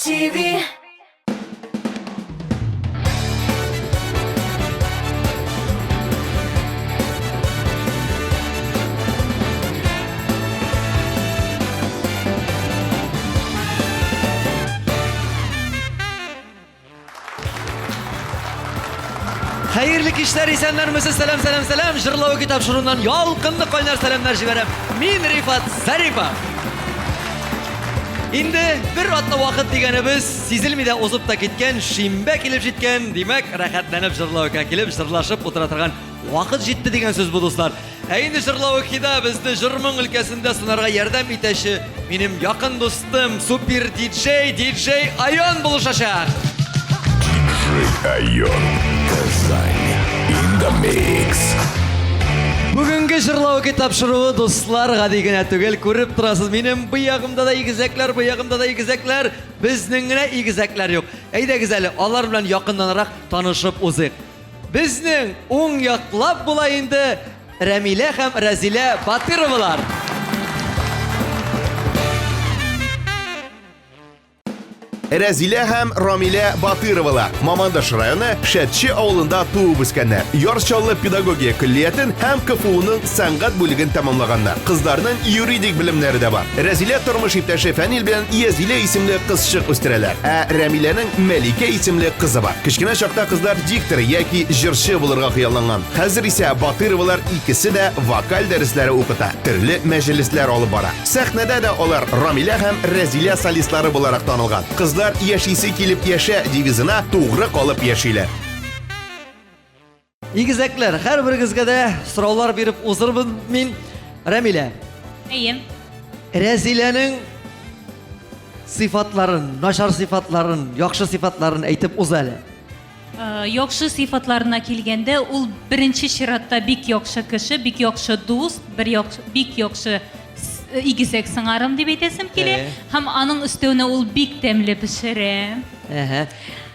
TV. Хәерле кичләр, исәннәрмесез, сәлам, сәлам, сәлам. Җырлау китап шурыннан ялкынлы кайнар сәламнәр җибәрәм. Мин Рифат Зарипов. Инде бер атна вакыт дигәнебез сизелми дә узып та киткән, шимбә килеп җиткән, димәк, рәхәтләнеп җырлауга килеп, җырлашып утыра торган вакыт җитте дигән сүз бу, дуслар. Ә инде җырлау-хида безне җыр-моң өлкәсендә сынарга ярдәм итәче минем якын дустым, супер диджей, диджей Айон булышачак. Диджей Айон, Казань, in the mix. Бүгенге җырлау тапшыруы, дуслар, гади генә түгел. Күреп торасыз, минем бу ягымда да игезәкләр, бу ягымда да игезәкләр. Безнең генә игезәкләр юк. Әйдәгез әле, алар белән якыннанрак танышып узыйк. Безнең уң яклап була инде Рәмилә һәм Рәзилә Батыровалар. Рәзилә һәм Рамилә Батыровалар Мамадыш районы Шәтче авылында туып үскәннәр. Яр Чаллы педагогия көллиятен һәм КФУның сәнгать бүлеген тәмамлаганнар. Кызларның юридик белемнәре дә бар. Рәзилә тормыш иптәше Фәнил белән Язилә исемле кызчык үстерәләр. Ә Рәмиләнең Мәликә исемле кызы бар. Кечкенә чакта кызлар диктор яки җырчы булырга хыялланган. Хәзер исә Батыровалар икесе дә вокаль дәресләре укыта, төрле мәҗлесләр алып бара. Сәхнәдә дә алар Рамилә һәм Рәзилә солистлары буларак танылган. Кызлар яшисе килеп яшә девизына тугры калып яшиләр. Игезәкләр, һәрберегезгә дә сораулар биреп узырмын мин. Рәмилә. Әйе. Рәзиләнең сыйфатларын, начар сыйфатларын, яхшы сыйфатларын әйтеп уз әле. Э, яхшы сыйфатларына килгәндә, ул беренче чиратта бик яхшы кеше, бик яхшы дус, бер яхшы, бик яхшы э, игезәк сыңарым дип әйтәсем килә. Э. Һәм аның өстәвенә ул бик тәмле пешерә. Әһә.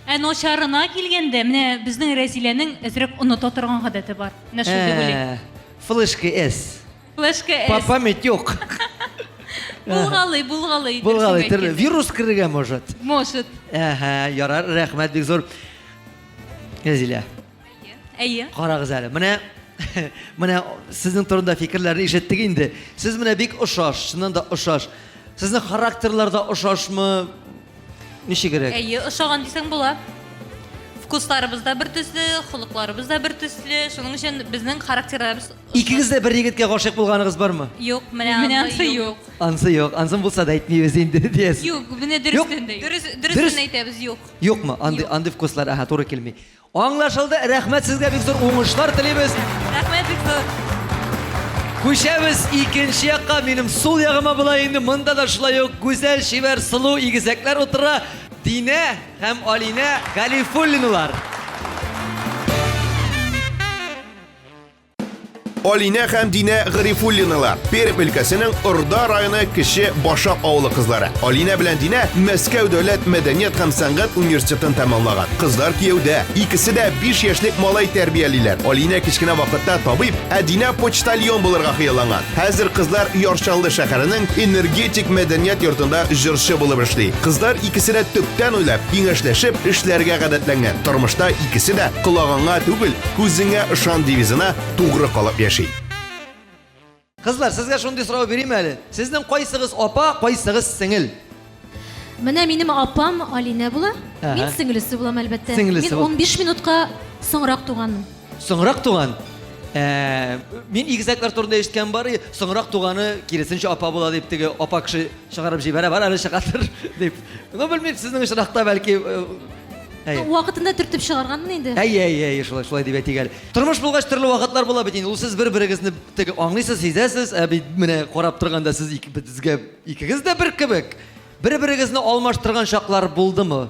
Ә начарына килгәндә, менә безнең Рәзиләнең әзрәк оныта торган гадәте бар. Менә шул дип уйлыйм. Ә, Флешка S. Флешка S. По память юк. Булгалый, булгалый. Булгалый, дөресен төрле. әйткәндә. Вирус керергә может. Может. Әһә, ярар, рәхмәт бик зур. Рәзилә. Әйе. Карагыз әле. Менә менә сезнең турында фикерләрне ишеттек инде. Сез менә бик ошаш, чыннан да ошаш. Сезнең характерлар да ошашмы? Ничегрәк? Әйе, ошаган дисәң була. Вкусларыбыз да бер төсле, холыкларыбыз да бер төсле. Шуның өчен безнең характерларыбыз Икегез дә бер егеткә гашыйк булганыгыз бармы? Юк, менә Менә ансы юк. Ансы юк. Ансын булса да әйтмибез инде диясез. Юк, менә Юк. дөрестән дә юк. Дөрес, Дөрес. дөресен әйтәбез, юк. Юкмы? Андый андый вкуслар, аһа, туры килми. Аңлашылды. Рәхмәт сезгә бик зур уңышлар телибез. Рәхмәт бик зур. Күчәбез икенче якка. Минем сул ягыма була инде. Монда да шулай ук гүзәл, чибәр, сылу игезәкләр утыра. Динә һәм Алинә Галифуллиналар. Алинә һәм Динә Гарифуллиналар Пермь өлкәсенең Орда районы Кече Башак авылы кызлары. Алинә белән Динә Мәскәү дәүләт мәдәният һәм сәнгать университетын тәмамлаган. Кызлар кияүдә. Икесе дә 5 яшьлек малай тәрбиялиләр. Алинә кечкенә вакытта табиб, ә Динә почтальон булырга хыялланган. Хәзер кызлар Яр Чаллы шәһәренең Энергетик мәдәният йортында җырчы булып эшли. Кызлар икесе дә төптән уйлап, киңәшләшеп эшләргә гадәтләнгән. Тормышта икесе дә колагыңа түгел, Күзеңә ышан девизына тугры калып яши. Кызлар, сезгә шундый сорау бирим әле. Сезнең кайсыгыз апа, кайсыгыз сеңел? Менә минем апам Алинә була. Әһә. Мин сеңлесе булам, әлбәттә. Сеңлесе Мин бул. 15 минутка соңрак туганмын. Соңрак туган. Ә, мин игезәкләр турында ишеткән бар, соңрак туганы киресенчә апа була дип теге апа кеше чыгарып җибәрә, бар әле чыгадыр дип. Ну, белмим, сезнең очракта бәлки э, Әйе. Вакытында төртеп чыгарганмын инде. Әйе, әйе, әйе, шулай, шулай дип әйтик әле. Тормыш булгач төрле вакытлар була бит инде. Ул сез бер-берегезне теге аңлыйсыз, сизәсез, ә бит менә карап торганда сез ике, безгә икегез дә бер кебек. Бер-берегезне алмаштырган чаклар булдымы?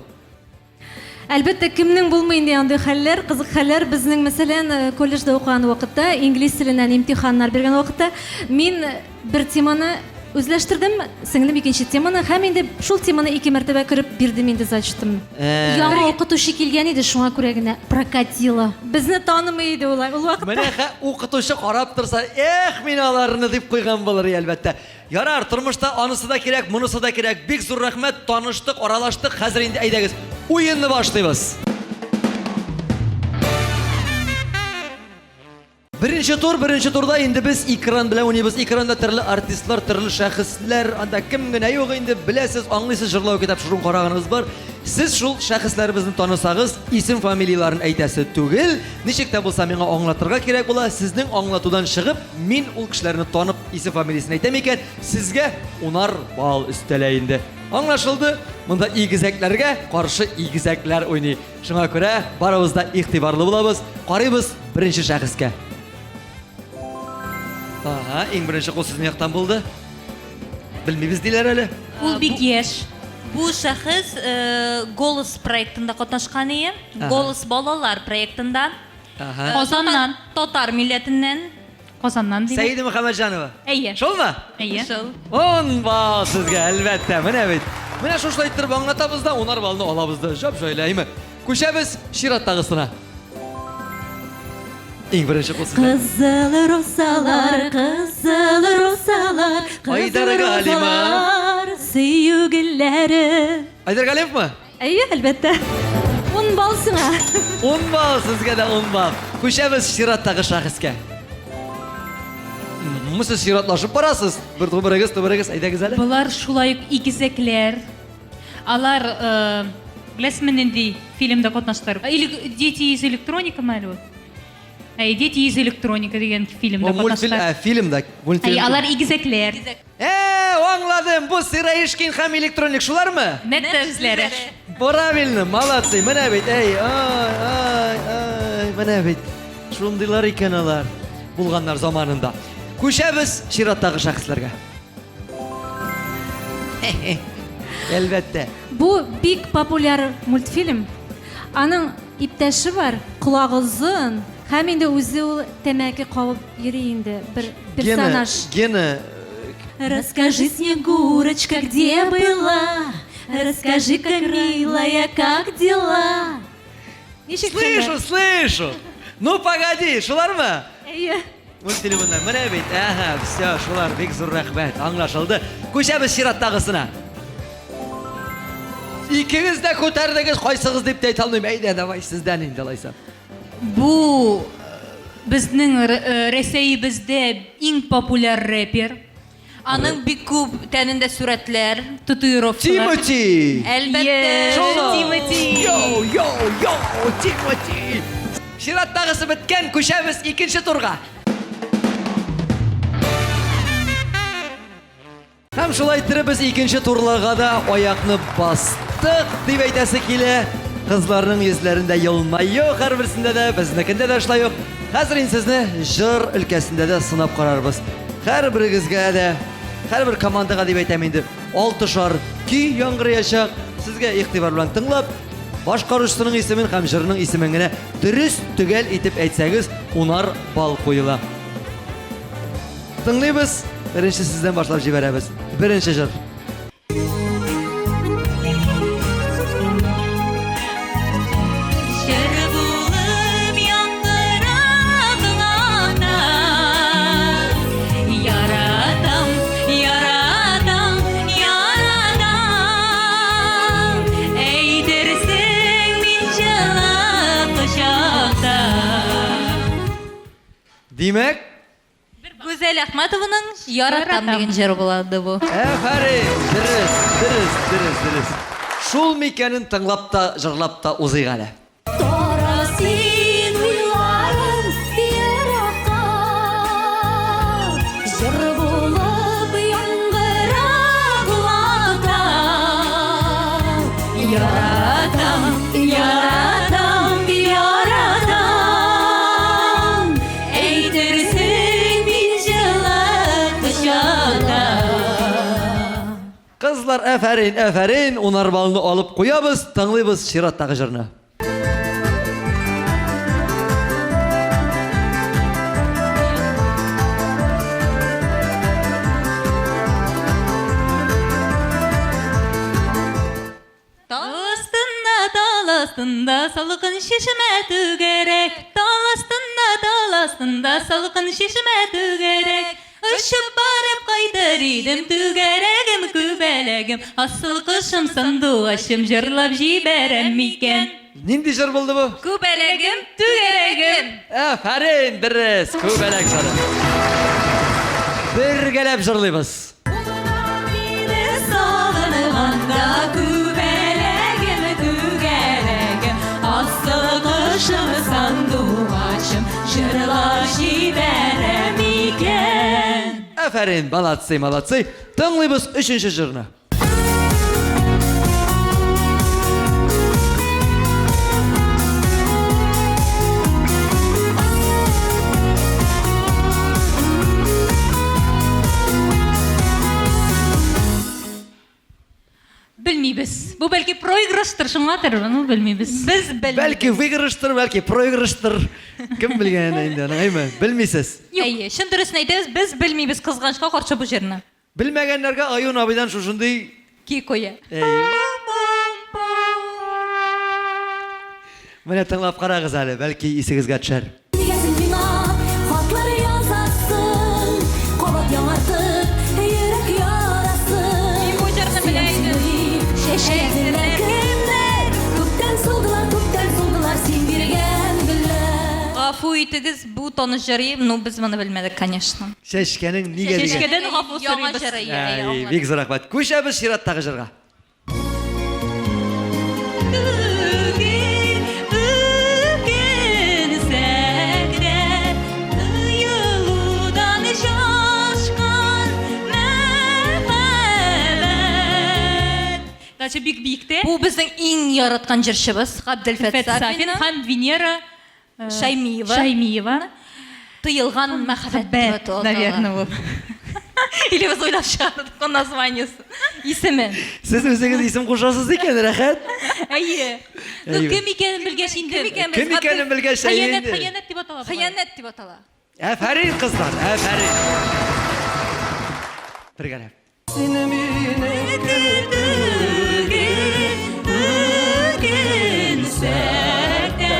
Әлбәттә, кемнең булмый инде андый хәлләр, кызык хәлләр. Безнең, мәсәлән, э, колледжда укыган вакытта, инглиз теленнән имтиханнар биргән вакытта, мин бер теманы үзләштердем, сеңлем икенче теманы һәм инде шул теманы ике мәртәбә кереп бирдем инде зачетымны. Э. Яңа укытучы килгән иде, шуңа күрә генә прокатила. Безне танымый иде ул ул вакытта. Менә укытучы карап торса, эх, мин аларны дип куйган булыр, әлбәттә. Ярар, тормышта анысы да кирәк, монысы да кирәк. Бик зур рәхмәт, таныштык, аралаштык. Хәзер инде әйдәгез, уенны башлыйбыз. Беренче тур, беренче турда инде без экран белән уйныйбыз. Экранда төрле артистлар, төрле шәхесләр, анда кем генә юк инде, беләсез, аңлыйсыз, җырлау китап шуның караганыгыз бар. Сез шул шәхесләребезне танысагыз, исем фамилияләрен әйтәсе түгел. Ничек тә булса миңа аңлатырга кирәк була. Сезнең аңлатудан чыгып, мин ул кешеләрне танып, исем фамилиясен әйтәм икән, сезгә унар балл өстәлә инде. Аңлашылды? Монда игезәкләргә каршы игезәкләр уйный. Шуңа күрә барыбыз да игътибарлы булабыз. Карыйбыз беренче шәхескә. Ага, иң беренче кул сезнең яктан булды. Белмибез диләр әле. Ул бик яшь. Бу шәхес э, Голос проектында катнашкан ие. Голос балалар проектында. Ага. Казаннан. Татар милләтеннән. Казаннан димәк. Сәиде Мөхәммәтҗанова. Әйе. Шулмы? Әйе. Шул. Ун балл сезгә, әлбәттә. Менә бит. Менә шушылай иттереп аңлатабыз да, унар баллны алабыз да. Җап-җайлы, әйме? Күчәбез чираттагысына. Иң беренче кул сездә. Кызыл розалар, кызыл розалар, кызыл Айдар Галимов. розалар, сөю гөлләре. Айдар Галимовмы? Әйе, әлбәттә. Ун балл сиңа. Ун балл сезгә дә ун балл. Күчәбез чираттагы шәхескә. М, Сез чиратлашып барасыз. Бер тубырыгыз, тубырыгыз, әйдәгез әле. Болар шулай ук игезәкләр. Алар, э, беләсезме нинди фильмда катнаштылар? Элек- Дети из электроника ме әле ул? Әй, Дети из электроника дигән фильмда Бу мультфильм, катнаштылар. ә, фильмда, мультфильм. Әй, алар игезәкләр. Ә, аңладым. Бу Сыраишкин һәм электроник шулармы? Нәкъ тә үзләре. Правильно, молодцы. Менә бит, әй, ай, ай, ай, менә бит. Шундыйлар икән алар. Булганнар заманында. Күчәбез чираттагы шәхесләргә. Әлбәттә. Бу бик популяр мультфильм. Аның иптәше бар, колагы озын, һәм инде үзе ул тәмәке кабып йөри инде, бер персонаж. Гена, Расскажи, Снегурочка, где была? Расскажи-ка, милая, как дела? Ничек слышу, слышу. Ну, погоди, шулармы? Әйе. Мультфильмында менә бит. Әһә, все, шулар бик зур рәхмәт. Аңлашылды. Күчәбез чираттагысына. Икегез дә күтәрдегез, кайсыгыз дип тә әйтә алмыйм. Әйдә, давай сездән инде алайса. Бу э, безнең Р- э, Рәсәебездә иң популяр рэпер. Аның бик күп тәнендә сурәтләр. Татуировкалар. Тимати! Әлбәттә. Шул. Тимати. Йоу, йоу, йоу, Тимати! Чираттагысы беткән, күчәбез икенче турга. Һәм шулай иттереп без икенче турларга да аякны бастык дип әйтәсе килә. Кызларның йөзләрендә елмаю һәрберсендә дә, безнекендә дә шулай ук. Хәзер инде сезне җыр өлкәсендә дә сынап карарбыз. Һәрберегезгә дә, һәрбер командага дип әйтәм инде, алтышар көй яңгыраячак. Сезгә игътибар белән тыңлап, башкаручысының исемен һәм җырның исемен генә дөрес, төгәл итеп әйтсәгез, унар балл куела. Тыңлыйбыз. Беренче сездән башлап җибәрәбез. Беренче җыр. Җыр булып яңгыра колакта. Яратам, яратам, яратам. Әйтерсең мин җылы кочакта. Димәк, Гүзәл Әхмәтованың Яратам дигән җыры булады бу. Әфәрин! Дөрес, дөрес, дөрес, дөрес. Шул микәнен тыңлап та, җырлап та узыйк әле. Тора син уйларым еракка, Җыр булып яңгыра колакта. Яратам, яратам, яратам. Әйтерсең мин җылы кочакта. Кызлар, әфәрин, әфәрин, унар баллны алып куябыз, тыңлыйбыз чираттагы җырны. Тал астында, тал астында салкын чишмә түгәрәк. Тал астында, тал астында салкын чишмә түгәрәк. Очып барып кайтыр идем, түгәрәгем, күбәләгем, асыл кошым, сандугачым, җырлап җибәрәм микән? Нинди җыр булды бу? Күбәләгем, түгәрәгем. Афәрин, дөрес, күбәләк җыры. Бергәләп җырлыйбыз. Мине сагынганда күбәләгем, түгәрәгем, асыл кошым, сандугачым, җырлап җибәрәм икән. Афәрин, молодцы, молодцы. Тыңлыйбыз өченче җырны. Белмибез. Бу бәлки проигрыштыр, шуңадыр, ну белмибез. Без белмибез. Бәлки выигрыштыр, бәлки проигрыштыр. Кем белгән инде аны, әйме? Белмисез. Әйе, чын дөресен әйтәбез, без белмибез кызганычка каршы бу җырны. Белмәгәннәргә Аюн абыйдан шушындый Ки куя. Әйе. Менә тыңлап карагыз әле, бәлки исегезгә төшәр. Нигә син миңа хатлар язасың, кабат яңартып йөрәк ярасын? Мин бу җырны белә идем. Чәчәкләр кемнәр? Күптән сулдылар, күптән сулдылар син биргән гөлләр. Гафу итегез, бу таныш җыр, ну без моны белмәдек, конечно. Чәчкәнең нигә дигән. Чәчкәдән гафу Яңа сорыйбыз. җыры, әйе, Әй, аңладым. бик зур рәхмәт. Күчәбез чираттагы җырга. Түгел, үкенсәк тә, тыелудан шашкан мәхәббәт. Дальше бик биектә. Бу безнең иң яраткан җырчыбыз Габделфәт Фәт Сафин Сафин һәм Венера Шаймиева. Шаймиева. Тыелган мәхәббәт дип атала. наверное, ул. Или без уйлап чыгардык ул названиесе, исемен. Сез үзегез исем кушасыз икән, рәхәт. Әйе. Ну, Әйе. кем икәнен белгәч инде. Кем икәнен Кем икәнен белгәч, әйе Хыянәт, инде. хыянәт дип атала. бугай. Хыянәт дип атала. Афәрин, кызлар, афәрин. Бергәләп. Син минеке түгел, үкенсәк тә,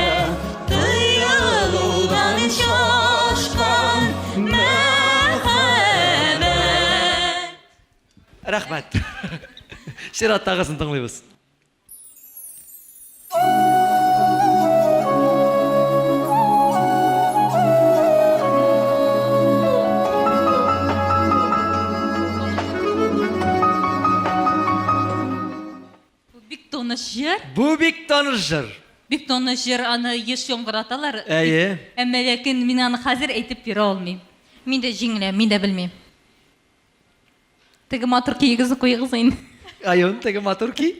тыелудан шашкан мәхәббәт. Рәхмәт. Чираттагысын тыңлыйбыз. Бу бик таныш җыр. Бу бик таныш җыр. Бик таныш җыр, аны еш яңгыраталар. Әйе. Әмма ләкин мин аны хәзер әйтеп бирә алмыйм. Мин дә җиңеләм, мин дә белмим. Теге матур көегезне куегыз инде. Айон, теге матур көй.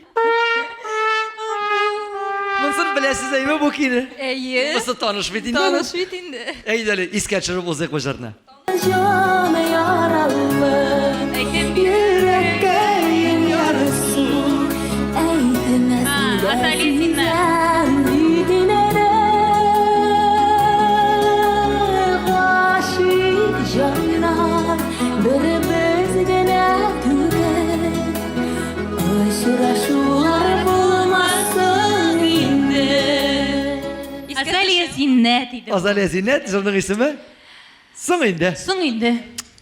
Монысын беләсез әйме бу көйне? Әйе. Бусы таныш бит инде. Таныш бит инде. Әйдә әле, искә төшереп узыйк бу җырны. Җан яралы, йөрәккәем ярысын әйтмәс А, Азалия Зиннәт. Гашыйк җаннар бер без генә түгел, очрашулар булмасын инде. Азалия Зиннәт иде. Азалия Зиннәт җырның исеме? Соң инде. Соң инде.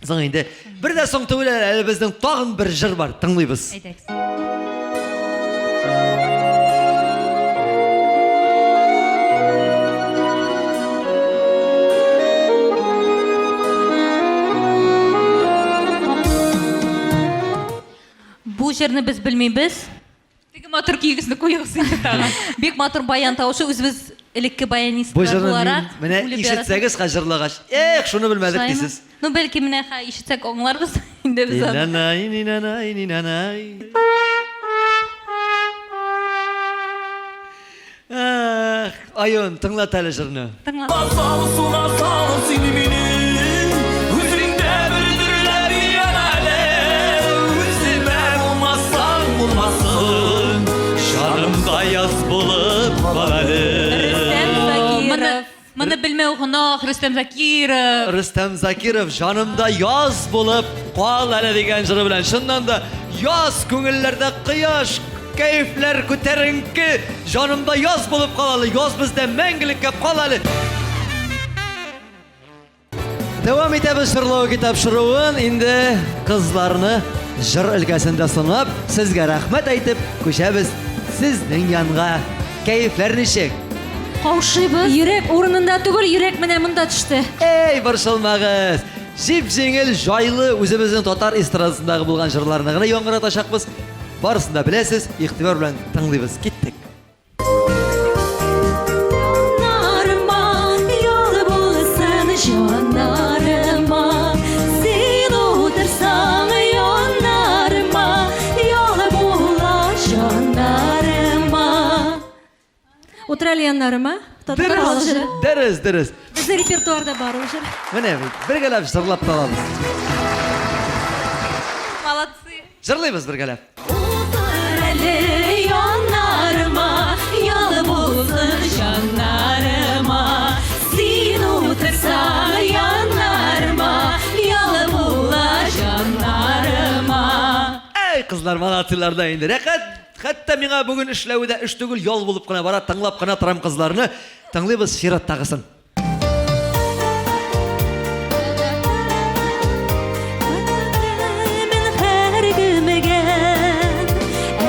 Соң инде. Бер дә соң түгел әле, әле безнең тагын бер җыр бар, тыңлыйбыз. Әйдәгез. Бу җырны без белмибез. Теге матур көегезне куегыз инде тагын. Бик матур баян тавышы, үзебез элекке Бу баянистлар җырны мин буларак. менә үлеп ишетсәгез, хәзер җырлагач, эх, шуны белмәдек яратабыз. дисез. Ну, бәлки менә хә ишетсәк аңларбыз инде без аны. Нинанай, нинанай, нинанай. Эх, Айон, тыңлат әле җырны. Тыңла. Сал суга сал син мине Үзеңдә бер дөрләп ян әле Үземә булмасаң булмасын Җанымда яз булып кал әле. Рөстәм Моны, Закиров. моны белмәү гөнаһ, Рөстәм Закиров. Рөстәм Закиров җанымда яз булып кал әле дигән җыры белән. Чыннан да яз күңелләрдә кояш, кәефләр күтәренке. Җанымда яз булып кал әле, яз бездә мәңгелеккә кал әле. Дәвам итәбез җырлау тапшыруын. Инде кызларны җыр өлкәсендә сынап, сезгә рәхмәт әйтеп, күчәбез сезнең янга. Кәефләр ничек? Каушыйбыз. Йөрәк урынында түгел, йөрәк менә монда төште. Эй, борчылмагыз! Җип-җиңел, җайлы, үзебезнең татар эстрадасындагы булган җырларны гына яңгыратачакбыз. Барысын да беләсез, игътибар белән тыңлыйбыз. Киттек. Җаннарыма ял булсын, җаннарыма. Син утырсаң яннарыма, ял була җаннарыма. Утыр әле яннарыма. Татар халык җыры. Дөрес, дөрес. Безнең репертуарда бар ул җыр. Менә бит, бергәләп җырлап та алабыз. Молодцы. Җырлыйбыз бергәләп. Утыр әле яннарыма, ял булсын җаннарыма. Син утырсаң яннарыма, ял була җаннарыма. Әй, кызлар, молодцылар да инде. Рәхәт, хәтта миңа бүген эшләве дә эш түгел, ял булып кына бара, тыңлап кына торам кызларны. Тыңлыйбыз чираттагысын. Рәхмәтлемен һәркемгә,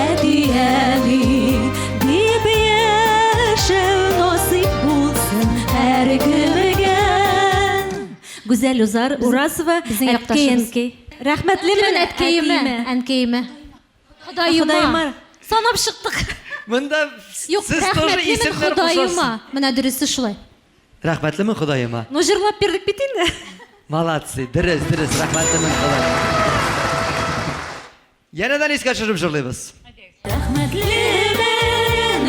әти-әни дип яшәү насыйп булсын һәркемгә. Гүзәл Узар, Уразова, Безнең әткәй, якташыбыз. әнкәй. Рәхмәтлемен Әткәемә, әтиемә. әнкәемә. Ходаема. Ходаема. Санап чыктык. Монда Юк, сез тоже рәхмәтлемен исемнәр кушасыз. Ходаема. Менә дөресе шулай. Рәхмәтлемен Ходаема. Ну, җырлап бирдек бит инде. Молодцы, дөрес, дөрес, рәхмәтлемен Ходаема. Янәдән искә төшереп җырлыйбыз. Рәхмәтлемен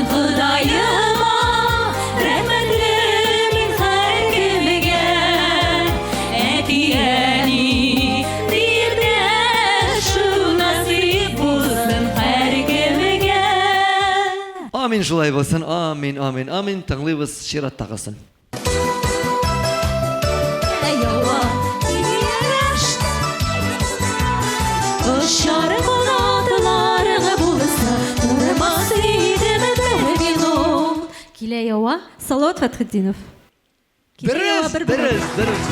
Ходаема, рәхмәтлемен һәркемгә. Әти-әни дип дәшү насыйп булсын һәркемгә. Амин шулай булсын, амин, амин, амин. Тыңлыйбыз чираттагысын. Ява Очар канатларың булса, тормас идем бер минут. Килә ява. Салават Фәтхетдинов. Килә ява Дөрес, бер болыт. дөрес, дөрес.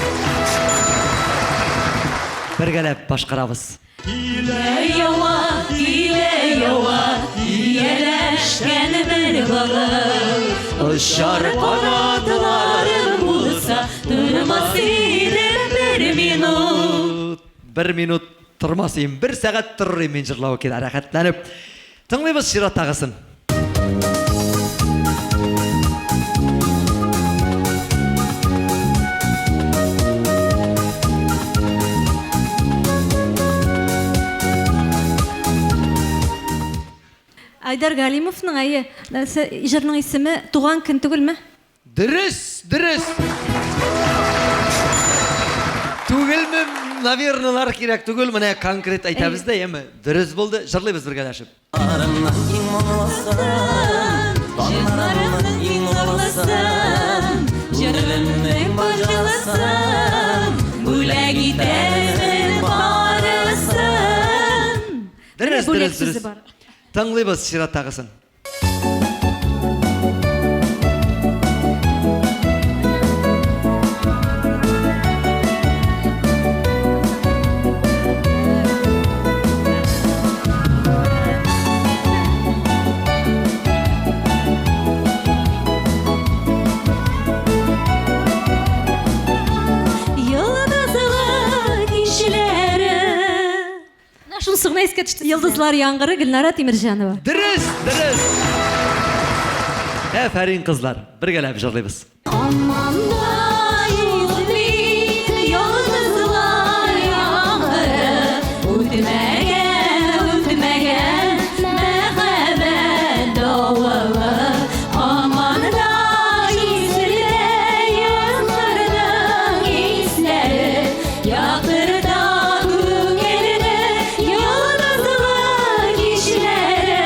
Бергәләп башкарабыз. Килә ява, килә ява, ияләшкән бер болыт. Очар Канатларың булса, тормас идем бер минут. Бер минут тормас идем, бер сәгать торыр идем мин җырлау килә, рәхәтләнеп. Тыңлыйбыз чираттагысын. Айдар Галимовның әйе, нәрсә, җырның исеме Туган көн түгелме? Дөрес, дөрес. Түгелме, навернылар кирәк түгел, менә конкрет әйтәбез дә, яме. Дөрес булды, җырлыйбыз бергәләшеп. Җырларымның иң нурлысын, җырымның баҗылысын, бүләк итәрмен барысын. Дөрес, Бүләк дөрес, сүзе дөрес. бар. Тыңлыйбыз чираттагысын. Йолдызлы кичләре. Менә шунысы гына искә төште. Йолдызлар яңгыры Гөлнара Тимерҗанова. Дөрес, дөрес. Афәрин, кызлар. Бергәләп җырлыйбыз. Һаман да юк бит йолдызлар яңгыры. Үтмәгән, үтмәгән мәхәббәт давылы. Һаман да исердә яңгырның исләре. Яктырта күңелне йолдызлы кичләре.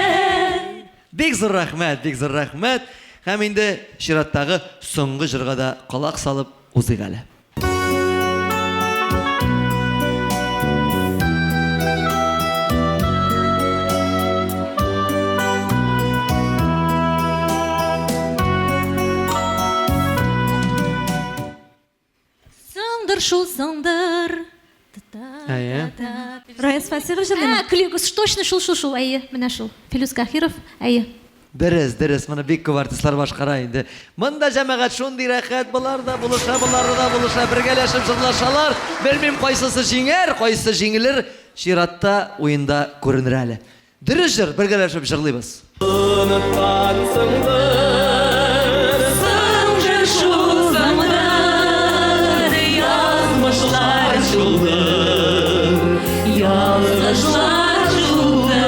Бик зур рәхмәт, бик зур рәхмәт. Һәм инде чираттагы соңгы җырга да колак салып узыйк әле. Соңдыр Соңдыр шул, соңдыр. Әйе. Раяз Фасихов җырлыймы? Точно шул, шул, шул, әйе, менә шул. Филүс Каһиров, әйе. Дөрес, дөрес, моны бик күп артистлар башкара инде. Монда җәмәгать шундый рәхәт, болар да булыша, болары да булыша, бергәләшеп җырлашалар. Белмим, кайсысы җиңәр, кайсысы җиңелер, чиратта уенда күренер әле. Дөрес җыр, бергәләшеп җырлыйбыз. Оныткансыңдыр, Соңдыр шул, соңдыр, язмышлар шулдыр, язмышлар шулдыр.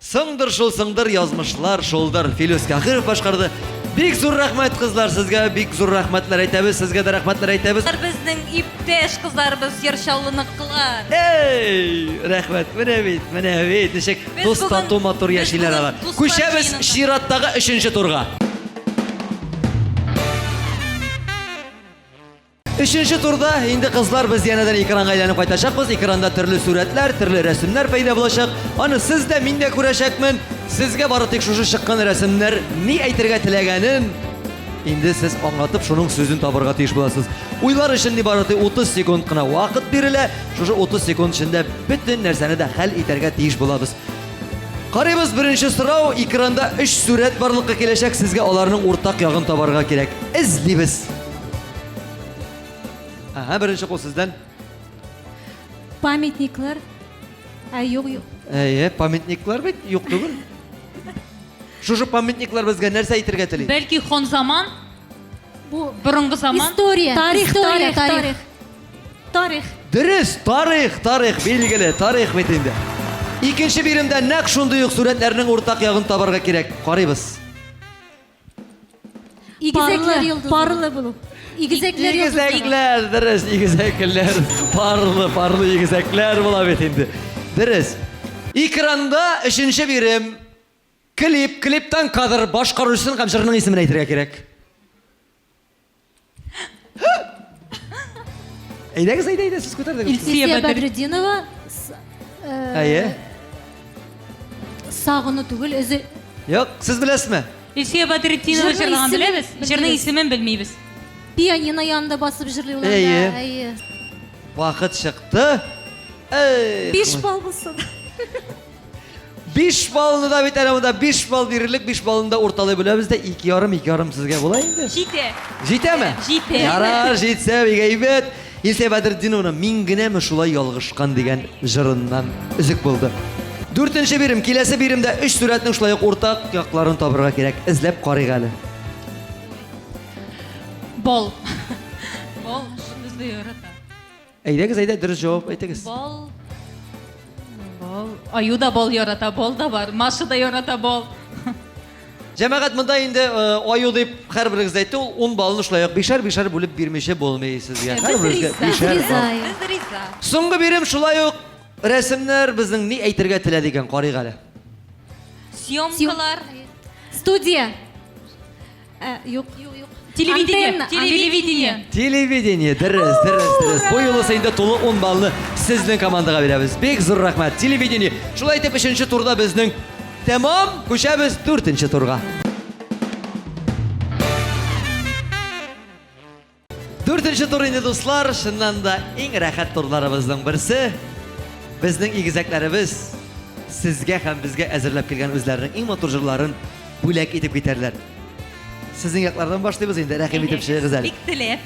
Соңдыр шул, соңдыр, язмышлар шулдыр. Филүс Каһиров башкарды. Бик зур рәхмәт, кызлар, сезгә бик зур рәхмәтләр әйтәбез, сезгә дә рәхмәтләр әйтәбез. Алар безнең иптәш кызларыбыз, Яр Чаллыныкылар. Эй, рәхмәт, менә бит, менә бит, ничек Без дус бүген- тату матур без яшиләр бүген алар. дуслар Күчәбез җыенында. чираттагы өченче турга. Өченче турда инде кызлар без янәдән экранга әйләнеп кайтачакбыз. Экранда төрле сурәтләр, төрле рәсемнәр пәйда булачак. Аны сез дә, мин дә күрәчәкмен. Сезгә бары тик шушы чыккан рәсемнәр ни әйтергә теләгәнен инде сез аңлатып, шуның сүзен табырга тиеш буласыз. Уйлар өчен нибары тик 30 секунд кына вакыт бирелә. Шушы 30 секунд эчендә бөтен нәрсәне дә хәл итәргә тиеш булабыз. Карыйбыз, беренче сорау, экранда 3 сурәт барлыкка киләчәк, сезгә аларның уртак ягын табарга кирәк. Эзлибез. Ага, беренче кул сездән. Памятниклар. Ә, юк, юк. Әйе, памятниклар бит юк түгел. Шушы памятниклар безгә нәрсә әйтергә тели? Бәлки хон заман, Бу борынгы заман. история. Тарих, история, тарих, тарих. Тарих. Дөрес, тарих, тарих, билгеле, тарих бит инде. Икенче биремдә нәкъ шундый ук сурәтләрнең уртак ягын табарга кирәк. Карыйбыз. Игезәкләр Парлы, йолдызы. парлы булу. Игезәкләр йолдызы. Игезәкләр, дөрес, игезәкләр. Парлы, парлы игезәкләр була бит инде. Дөрес. Экранда өченче бирем. Клип, клиптан кадр, башкаручысын һәм җырның исемен әйтергә кирәк. Әйдәгез, әйдә, әйдә, сез күтәрдегез. Илсөя Илсөя Бәдер. Бәдретдинова. Әйе. Сагыну түгел, үзе Юк, сез беләсезме? Илсөя Бәдретдинова Җырның җырлаган исемен беләбез. Җырның белмибез. исемен белмибез. пианино янында басып җырлый ул анда. Әйе. Әйе. Вакыт чыкты. Эй, 5 балл булсын. 5 баллны да бит әле монда 5 балл бирерлек, 5 баллны да урталай бүләбез дә 2,5, 2,5 сезгә була инде. Җитә. Җитәме? Җитә. Ярар, җитсә, бик әйбәт. Илсөя Бәдретдиновна мин генәме шулай ялгышкан дигән җырыннан өзек булды. Дүртенче бирем, киләсе биремдә өч сурәтнең шулай ук уртак якларын табырга кирәк. Эзләп карыйк әле. Бал. Бал безне ярата. Әйдәгез, әйдә, дөрес җавап әйтегез. Бал. Бал. Аю да бал ярата, бал да бар. Маша да ярата бал. Җәмәгать монда инде аю дип һәрберегез әйтте, ул 10 баллны шулай ук бишәр-бишәр бүлеп бирмичә булмый сезгә. Без Һәрберегезгә риза. бишәр Риза. балл. Без риза. Соңгы бирем шулай ук рәсемнәр безнең ни әйтергә теләде икән, карыйк әле. Съемкалар. Студия. Ә, юк. Юк, юк. Телевидение. Антенна. Телевидение. Телевидение, дөрес, дөрес, дөрес. Бу юлысы инде тулы 10 баллны сезнең командага бирәбез. Бик зур рәхмәт. Телевидение. Шулай итеп өченче турда безнең тәмам, күчәбез дүртенче турга. Дүртенче тур инде, дуслар, чыннан да иң рәхәт турларыбызның берсе. Безнең игезәкләребез сезгә һәм безгә әзерләп килгән үзләренең иң матур җырларын бүләк итеп китәрләр. Сезнең яклардан башлыйбыз инде, рәхим итеп чыгыгыз әле. Бик теләп.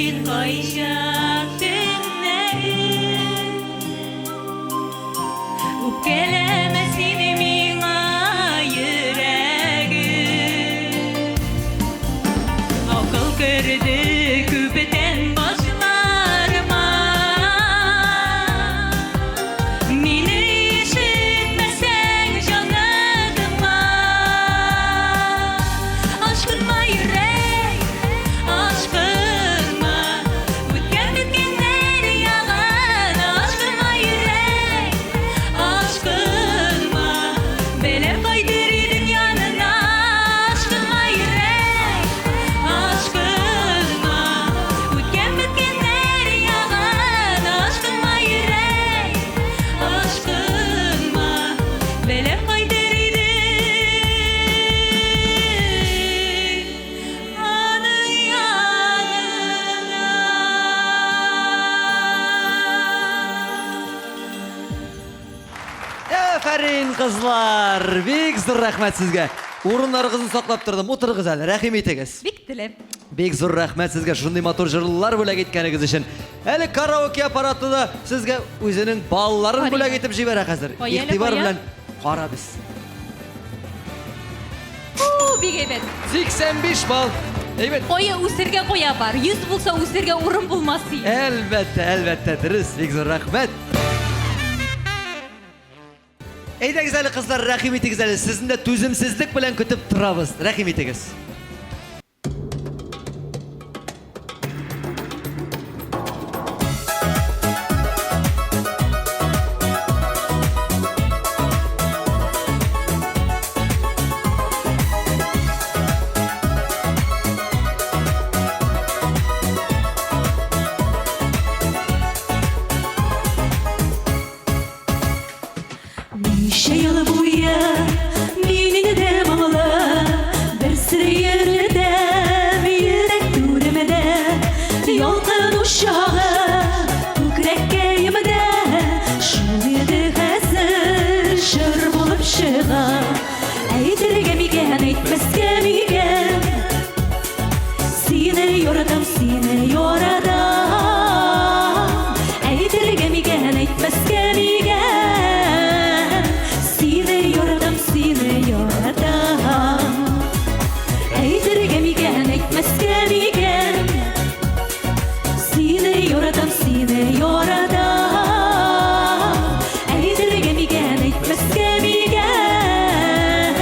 син кайчак төннәрен. Үпкәләмә син миңа, йөрәгем. Акыл керде күптән башларыма. Мине ишетмәсәң, җаныма. Ашкынма, йөрәк, ашкынма. Үткән беткәннәр ягын. Ашкынма, йөрәк, ашкынма. Белеп кайтыр идең янына. Ашкынма, йөрәк, ашкынма. Үткән беткәннәр ягын. Ашкынма, йөрәк, ашкынма. Белеп кайтыр идең аның янына. Афәрин, кызлар! Бик зур рәхмәт сезгә. Урыннарыгызны саклап тордым. Утырыгыз әле, рәхим итегез. Бик теләп. Бик зур рәхмәт сезгә шундый матур җырлар бүләк иткәнегез өчен. Әле караоке аппараты да сезгә үзенең балларын Карыйм. бүләк итеп җибәрә хәзер. Кая әле, Игътибар кая? белән карабыз. Фу, бик әйбәт. 85 балл. Әйбәт. Кая үсергә кая бар. 100 булса үсергә урын булмас иде. Әлбәттә, әлбәттә, дөрес. Бик зур рәхмәт. Әйдәгез әле, кызлар, рәхим итегез әле. Сезне дә түземсезлек белән көтеп торабыз. Рәхим итегез. Ничә ел буе мин инде моңлы бер сер йөрдем йөрәк түремдә. Ялкын учагы күкрәккәемдә, шул иде хәзер җыр булып чыга. Әйтергә микән, әйтмәскә микән? Сине яратам, сине яратам. Әйтергә микән, әйтмәскә микән? Сине яратам, сине яратам. Әйтергә микән, әйтмәскә микән? Сине яратам, сине яратам. Әйтергә микән, әйтмәскә микән?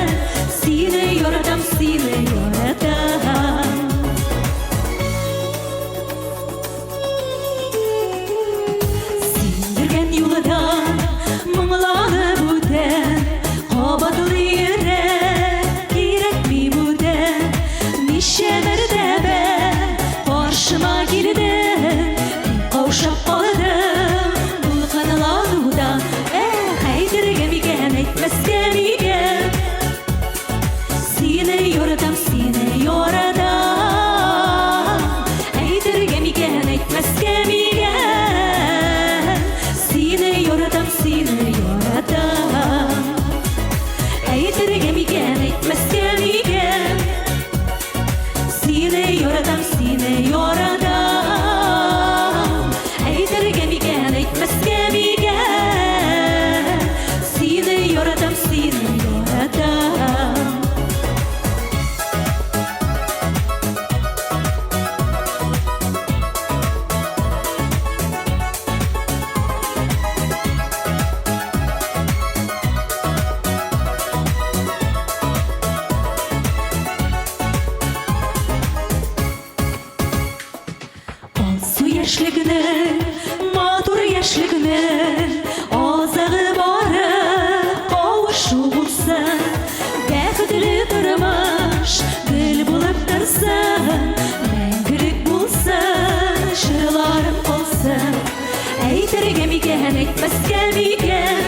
Сине яратам, сине яратам. Син йөргән юлда моңланып үтәм, кабатлый йөрәк, кирәкми бүтән. Ничә мәртәбә каршыма килдең, мин каушап калдым дулкынланудан. Эх, әйтергә микән, әйтмәскә микән? Сине яратам, сине яратам. Әйтергә микән, әйтмәскә микән? Сине яратам, сине яратам. Әйтергә микән, әйтмәскә микән? Сине яратам, сине яратам. Әйтергә микән, әйтмәскә микән? Сине яратам, сине яратам. Алсу яшьлекнең, матур яшьлекнең азагы бары кавышу булсын. Бәхетле тормыш гөл булып торсын, мәңгелек булсын, җырларым калсын. Әйтергә микән, әйтмәскә микән?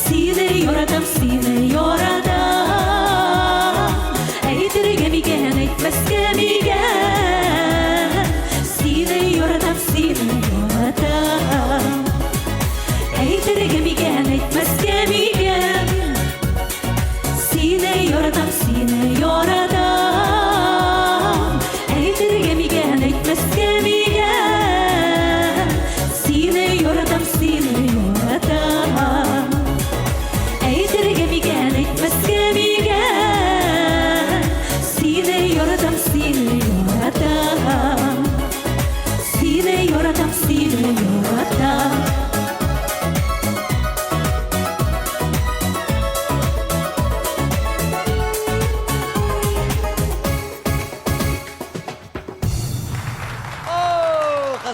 Сине яратам, сине яратам. Әйтергә микән, әйтмәскә микән? Сине яратам, сине яратам. Әйтергә микән, әйтмәскә микән? Сине яратам, сине яратам. Әйтергә микән, әйтмәскә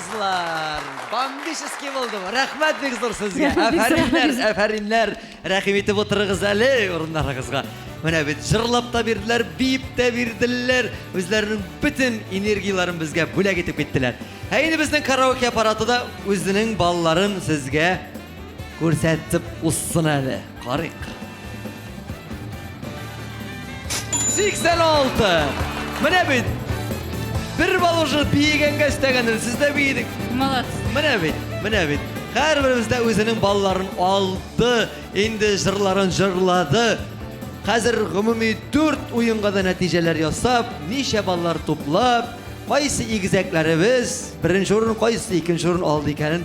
Кызлар, бомбический булды бу. Рәхмәт бик зур сезгә. Рәхмәт бик зур, Афәриннәр, афәриннәр. Рәхим итеп утырыгыз әле урыннарыгызга. Менә бит җырлап та бирделәр, биеп тә бирделәр. Үзләренең бөтен энергияләрен безгә бүләк итеп киттеләр. Ә инде безнең караоке аппараты да үзенең балларын сезгә күрсәтеп узсын әле. Карыйк. 86. Менә бит. Бер балл уже биегәнгә өстәгәндер. Сез дә биедек. Молодцы. Менә бит, менә бит. Һәрберебез дә үзенең балларын алды, инде җырларын җырлады. Хәзер гомуми 4 уенга да нәтиҗәләр ясап, ничә баллар туплап, кайсы игезәкләребез беренче урын, кайсы икенче урын алды икәнен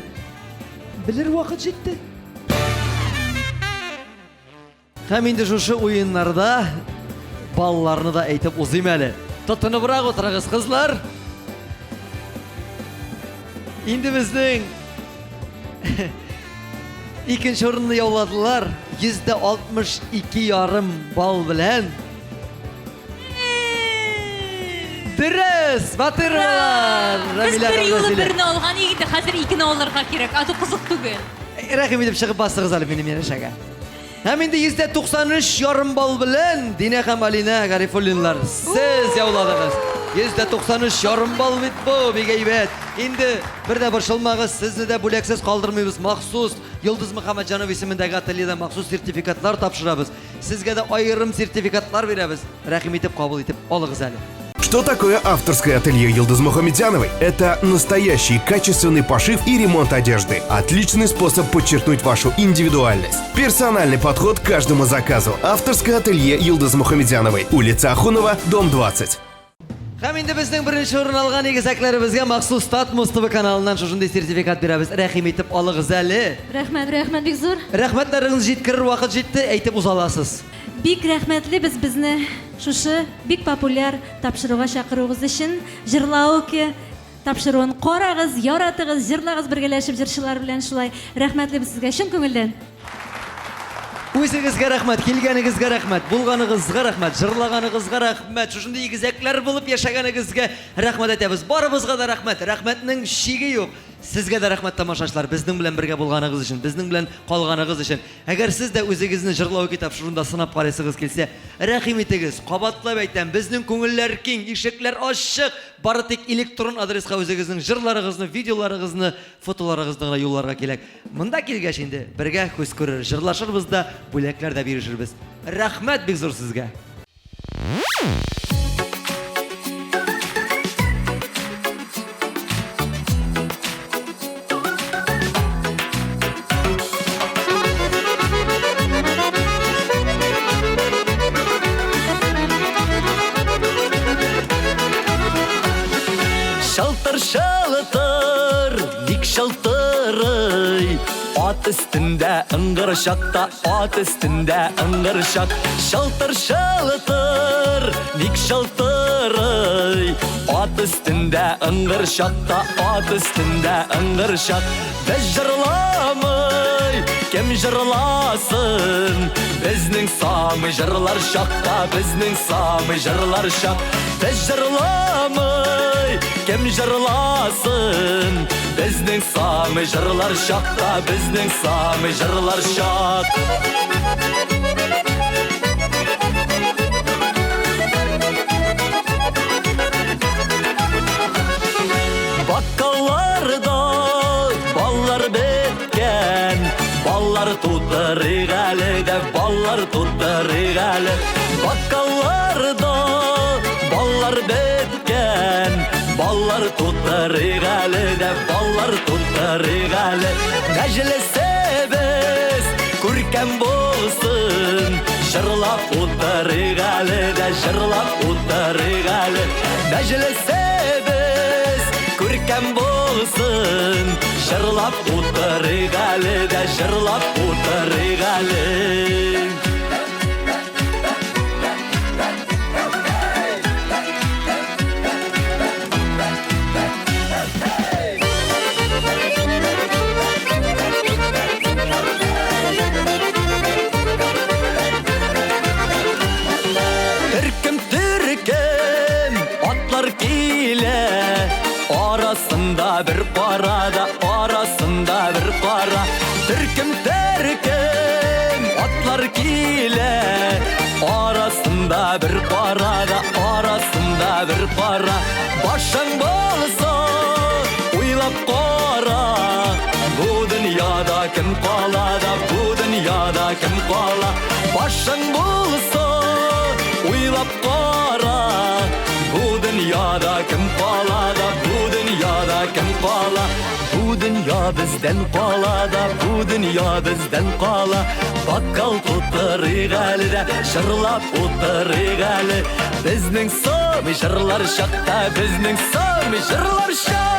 белер вакыт җитте. Һәм инде шушы уеннарда балларны да әйтеп узыйм әле. Тотыныбрак утырыгыз, кызлар. Инде безнең икенче урынны яуладылар. 62,5 балл белән. Дөрес, Батыровалар! Без Рамилә бер һәм юлы Рәзилә. берне алган идек, хәзер икене алырга кирәк. А то кызык түгел. Рәхим итеп чыгып басыгыз әле минем янәшәгә. Һәм инде 93,5 балл белән Динә һәм Алинә Гарифуллинлар сез яуладыгыз. 93,5 балл бит бу, бик әйбәт. Инде бер дә борчылмагыз, сезне дә бүләксез калдырмыйбыз. Махсус Йолдыз Мөхәммәтҗанов исемендәге ательеда махсус сертификатлар тапшырабыз. Сезгә дә аерым сертификатлар бирәбез. Рәхим итеп кабул итеп алыгыз әле. Что такое авторское ателье Йылдыз Мухамедяновой? Это настоящий качественный пошив и ремонт одежды. Отличный способ подчеркнуть вашу индивидуальность. Персональный подход к каждому заказу. Авторское ателье Йылдыз Мухамедяновой. Улица Ахунова, дом 20. Һәм инде безнең беренче урын алган игезәкләребезгә махсус Татмус ТВ каналыннан шушындый сертификат бирәбез. Рәхим итеп алыгыз әле. Рәхмәт, рәхмәт бик зур. Рәхмәтләрегезне җиткерер вакыт җитте, әйтеп уза аласыз. Бик рәхмәтле без безне шушы бик популяр тапшыруга чакыруыгыз өчен. Җырлаоке тапшыруын карагыз, яратыгыз, җырлагыз бергәләшеп җырчылар белән шулай. Рәхмәтле без сезгә чын күңелдән. Үзегезгә рәхмәт, килгәнегезгә рәхмәт, булганыгызга рәхмәт, җырлаганыгызга рәхмәт, шушындый игезәкләр булып яшәгәнегезгә рәхмәт әйтәбез. Барыбызга да рәхмәт, рәхмәтнең чиге юк. Сезгә дә рәхмәт, тамашачылар, безнең белән бергә булганыгыз өчен, безнең белән калганыгыз өчен. Әгәр сез дә үзегезне җырлау тапшыруында сынап карыйсыгыз килсә, рәхим итегез. Кабатлап әйтәм, безнең күңелләр киң, ишекләр ачык. Бары тик электрон адреска үзегезнең җырларыгызны, видеоларыгызны, фотоларыгызны гына юлларга кирәк. Монда килгәч инде бергә күз күрер, җырлашырбыз да, бүләкләр дә бирешербез. Рәхмәт бик зур сезгә. Шалтыр шалтыр, ник шалтырый? Ат өстендә ыңгыршакта, ат өстендә ыңгыршак. Шалтыр шалтыр, ник шалтырый? Ат өстендә ыңгыршакта, ат өстендә ыңгыршак. Без җырламый, кем җырласын? Безнең самый җырлар чакта, безнең самый җырлар чак. Без җырламый, кем җырласын? Безнең самый җырлар чакта, безнең самый җырлар чак. Бакалларда баллар беткән, баллар тутырыйк әле дә, баллар тутырыйк әле. Бакалларда баллар беткән, баллар тутырыйк әле дә, баллар тутырыйк әле. Мәҗлесебез күркәм булсын, җырлап утырыйк әле дә, җырлап утырыйк әле. Мәҗлесебез күркәм булсын, җырлап утырыйк әле дә, җырлап утырыйк әле. Төркем төркем атлар килә, арасында Арасында бер кара да, арасында бер кара. Төркем төркем атлар килә. Арасында бер кара да, арасында бер кара. Башың булса, уйлап кара. Бу дөньяда кем кала да, бу дөньяда кем кала. Башың булса, уйлап кара. Бу дөньяда кем кала да, бу дөньяда кем кала. Бу дөнья бездән кала да, бу дөнья бездән кала. Бокал тутырыйк әле дә, җырлап утырыйк әле. Безнең самый җырлар чакта, безнең самый җырлар чакта.